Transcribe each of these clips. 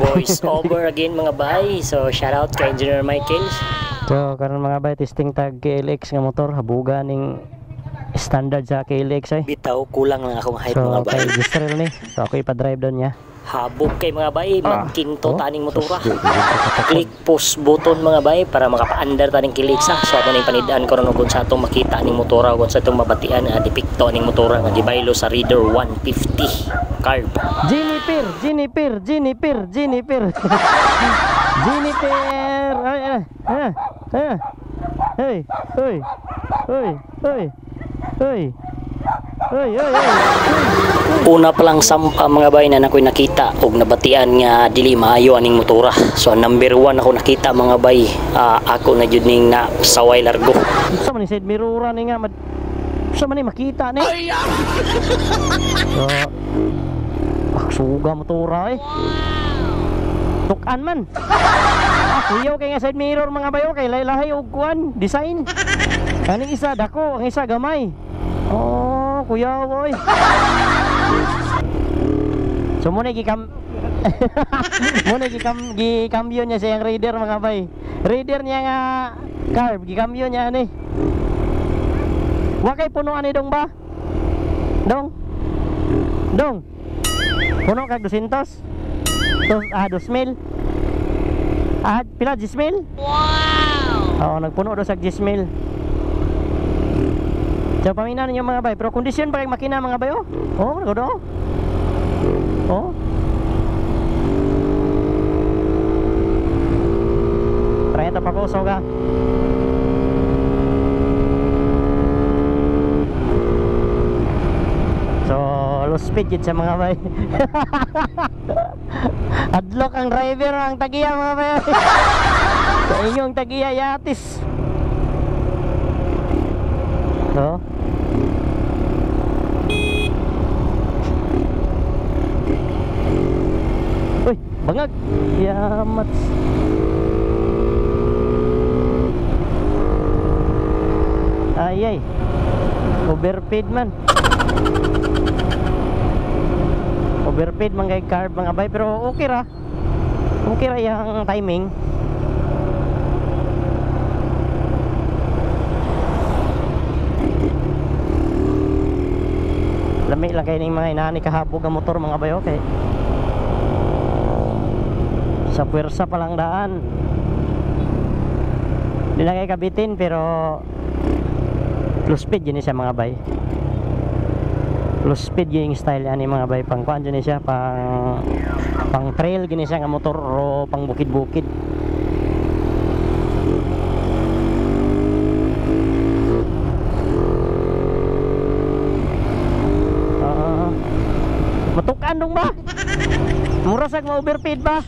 Voice over again mga bay. So shout out kay Engineer Michael. So karon mga bay, testing tag KLX nga motor, habuga ning standard sa KLX ay. Bitaw kulang lang akong height So mga bay. kay Gistrel ni. So ako ipa-drive doon niya. Habog kay mga bay, magkinto Oh, taning motora. sus, di. Click push button mga bay para makapaandar taning KLX ha. So ato ning panidaan karon og unsa atong makita ning motora ug unsa atong mabatian nga depekto ning motora nga gibaylo sa Raider 150 carb. Jennifer, Jennifer, Jennifer, Jennifer. Jennifer. Ay, ay, ay, ay. Hey, hey, hey, hey. Hey. Hey, hey, hey. Una pa lang sampa mga bay na ako'y nakita og nabatian nga dili maayo aning motora. So number 1 ako nakita mga bay, ako na jud ning na saway largo. Sa man ni side mirror ni nga mad sa man ni makita ni. So, suga motora eh. Tukan man. Kuyaw kay nga side mirror mga bayo kay laylahay og kuan design. Kaning isa dako, ang isa gamay. Oh, kuyaw oy. So muna gikam muna gikam gikambyo niya sa iyang Raider mga bay. Raider niya nga carb gikambyo niya ani. Wa kay puno ani dong ba? Dong. Dong. Puno kag 200. Dos, 2,000. Pila 10,000? Wow. Oo, nagpuno do sa 10,000. So pamina ninyo mga bay, pero kondisyon pa kay makina mga bay oh. Oh, do. Oh. Try ito pa ko ka. So, low speed yun sa mga bay. Adlock ang driver ang tagiya mga bay. Sa inyong tagiya yatis. So, uy, bangag. Yamats. Ay ay. Overpaid man. Overpaid man kay carb mga bay, pero okay ra. Okay ra yang timing. Lami lang kay ning mga inani kahabog ang motor mga bay, okay. Sa puwersa pa lang daan. Di lang kay kabitin pero low speed yun siya mga bay. Low speed yung style ani mga bay, pang kuan yun siya, pang trail gini siya nga motor o pang bukid-bukid. Matukan dong ba? Mura sag ma-overpaid ba?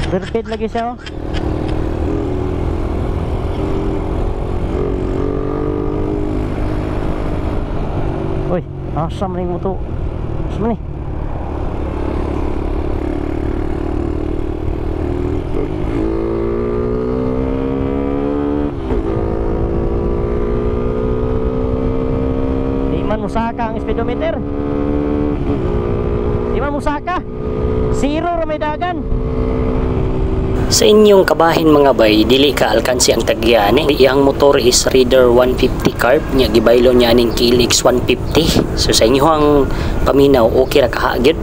Overpaid lagi siya oh. Uy, asa man ning moto? Asa man ni? Di man musaka ang speedometer. Di man musaka. Zero ra may dagan. Sa inyong kabahin mga bay, dili ka alkansi ang tagyani. Iyang motor is Raider 150 carb nya gibaylo niya aning KLX 150. So sa inyong paminaw okay ra kaha gyud.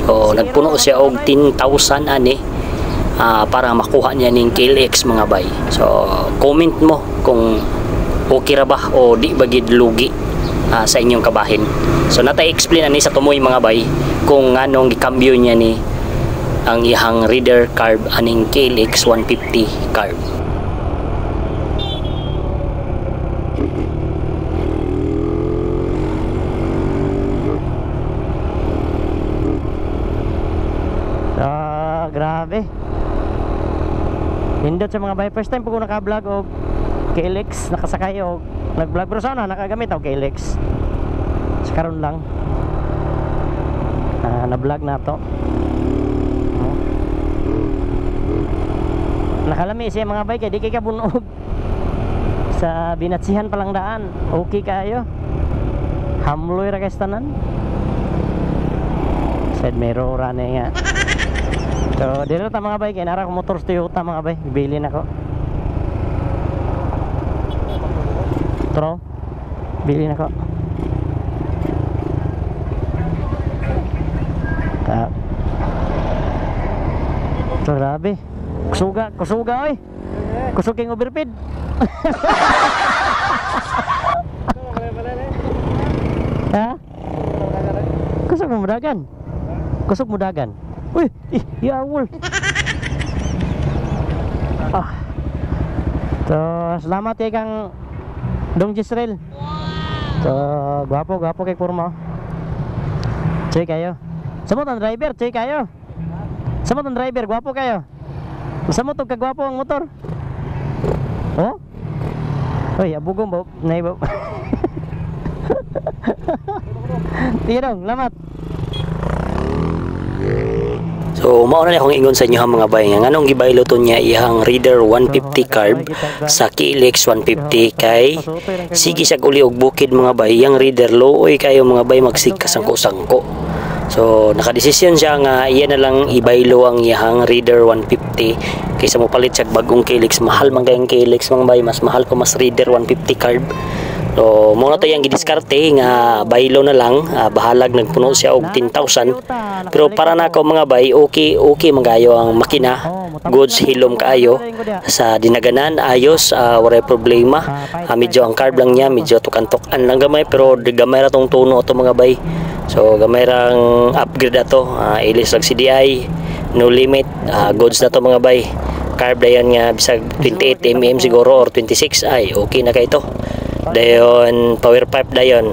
So nagpuno siya og 10,000 ani para makuha niya ning KLX mga bay. So comment mo kung okay ra ba o di ba gid lugi sa inyong kabahin. So natay explain ani sa tumoy mga bay kung nganong gikambyo niya ni ang iyang Raider carb aning KLX 150 carb. Grabe. Nindot sa mga bay. First time po ko naka-vlog og KLX, nakasakay og nag-vlog, pero sana nakagamit og KLX. Sa karon lang. Na-vlog na to. Nakalami siya mga bay kay di kay kabunog. Sa binatsihan pa lang daan, okay kayo. Hamloy ra kay tanan. Side mirror ra ni nga. So, dito ta, mga bay, kay nara ko motor sa Toyota, mga bay. Bili na ko. Tro. Bili na ko. Ta. So, grabe. Kusuga, kusuga oy. Kusog kay overfeed. Ha? Kusog mo dagan. Kusog mo dagan. Uy, ih, yawol. Ah. So, salamat kay kang Dong Jisrel. So, gwapo, gwapo kay kurma. Choy kayo. Samot ang driver, choy kayo. Samot ang driver, gwapo kayo. Samot og kagwapo ang motor. Oh? Uy, abugong ba? Nay ba? Sige dong, lamat. So mao na akong ingon sa inyo ha, mga bay, nga nganong gibaylo to niya iyang Raider 150 carb sa KLX 150 kay sige siya uli og bukid, mga bay, iyang Raider looy kayo, mga bay, magsigkasangko-sangko. So nakadesisyon siya nga iya na lang ibaylo ang iyang Raider 150 kaysa mopalit siya bagong KLX. Mahal man kayong KLX, mga bay, mas mahal pa mas Raider 150 carb. So mo na to iyang gidiskarte nga baylo na lang, bahalag nagpuno siya og 10,000. Pero para nako, mga bay, okay okay man kayo ang makina, goods, hilom kaayo sa dinaganan, ayos, walay problema. Medyo ang carb lang niya medyo tukan-tukan lang gamay, pero gamay ra tong tuno ato, mga bay. So gamay rang upgrade ato, ilis lang CDI, no limit, goods na to, mga bay. Carb dayon nga bisag 28 mm siguro or 26 ay okay na kay to. Dayon power pipe dayon,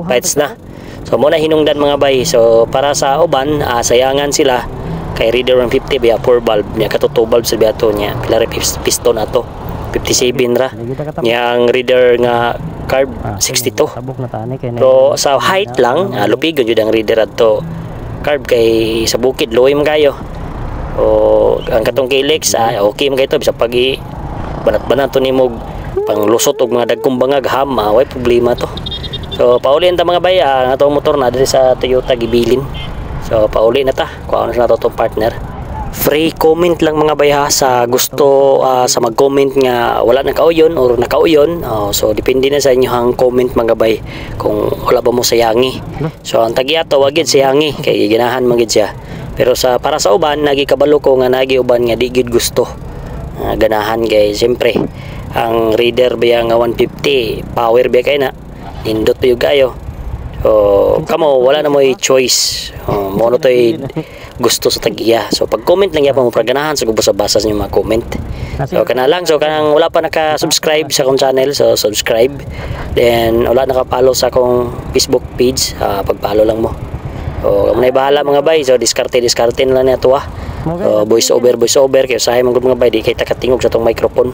fights na. So mo na hinungdan, mga bay. So para sa uban, sayangan sila kay Raider 150 biya 4 valve niya, kato 2 valve sa biya to niya. Pila ra piston ato? 57 ra. Niya ang Raider nga carb 62. Tabok na tani kay Pero sa height lang, lupigon jud ang Raider adto carb kay sa bukid luoy man kayo. O ang katong KLX, okay man kayo to bisag pag banat-banat to nimo panglusot og mga dagkong bangag ham, way problema to. So pauli ta, mga bay, ang atong motor na diri sa Toyota gibilin. So pauli na ta, kuha na sa nato tong partner. Free comment lang, mga bay, ha, sa gusto, sa mag-comment nga wala nakauyon or nakauyon. Oh, so depende na sa inyo ang comment, mga bay, kung wala ba mo sayangi. So ang tagiya to wag gid sayangi kay ginahan man gid siya. Pero sa para sa uban nagi kabalo ko nga nagi uban nga di gid gusto. Ganahan kay siyempre ang Raider biya nga 150 power biya kay na nindot pa kayo. So kamo wala na mo'y choice. Oh, mo na to'y gusto sa tagiya. So pag comment lang gyapon mo para ganahan sa basa sa inyong mga comment. So kana lang, so kanang wala pa naka-subscribe sa akong channel, so subscribe. Then wala naka-follow sa akong Facebook page, pag-follow lang mo. So kamo na bahala, mga bay. So diskarte diskarte na lang niya to ah. So voice over kay usahay man gud, mga bay, di kay takatingog sa tong microphone.